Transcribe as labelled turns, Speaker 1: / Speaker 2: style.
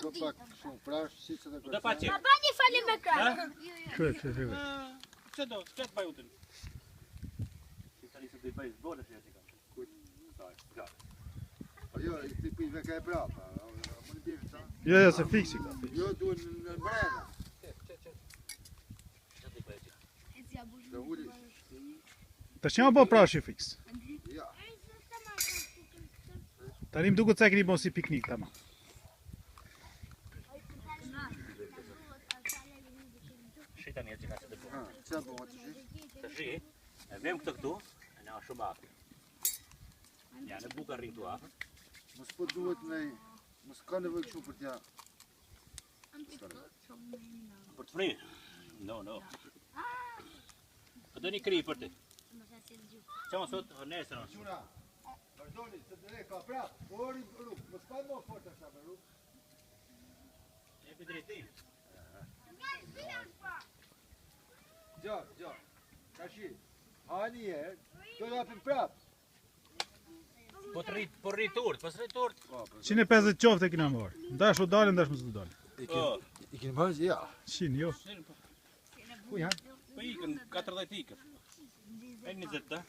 Speaker 1: Kjo pak shumë prash, si që të
Speaker 2: Do pa qep.
Speaker 3: Ma bani fali me krah.
Speaker 4: Kë, kë, kë.
Speaker 2: Pse do? Pse të bëj utën? Si tani se do i bëj zborë si aty ka.
Speaker 1: Kujt?
Speaker 2: Sa, ja.
Speaker 1: Po jo, i ti pi ve ka e prapa. A mund të biesh ta?
Speaker 4: Jo, jo, se fiksi ka. Fiks.
Speaker 1: Jo, duhet në në mbrenda.
Speaker 2: Pse do i bëj aty?
Speaker 1: Të uli.
Speaker 4: Tash jam bë prashi fiks.
Speaker 1: Ja.
Speaker 4: Tani më duket se e keni bën si piknik tamam.
Speaker 2: Shi tani aty ka se të bëj.
Speaker 1: Ha, çfarë bën atë shi?
Speaker 2: Të shi, e vëm këtë këtu, e na është shumë afër. Ja, në buka rrin këtu afër.
Speaker 1: Mos po duhet në mos ka nevojë kështu për t'ja.
Speaker 2: Për të frirë. No, no. Po do një kri për ty. Qa më sot, nesër është.
Speaker 1: Çuna. Vazhdoni, se të ka prap. Ori rrugë, mos pa më fort tash me rrugë.
Speaker 2: Jepi drejtim.
Speaker 1: Gjo, gjo. Tashi. Ha një herë, do japim prap.
Speaker 2: Po të rrit, po rrit urt, po s'rrit urt.
Speaker 1: Po, po.
Speaker 4: 150 qofte kena marr. Ndash u dalin, ndash mos u dalin.
Speaker 1: I keni i keni bërë? Ja.
Speaker 4: 100 jo.
Speaker 1: Ku janë?
Speaker 2: Po ikën 40 ikën. E 20 ta.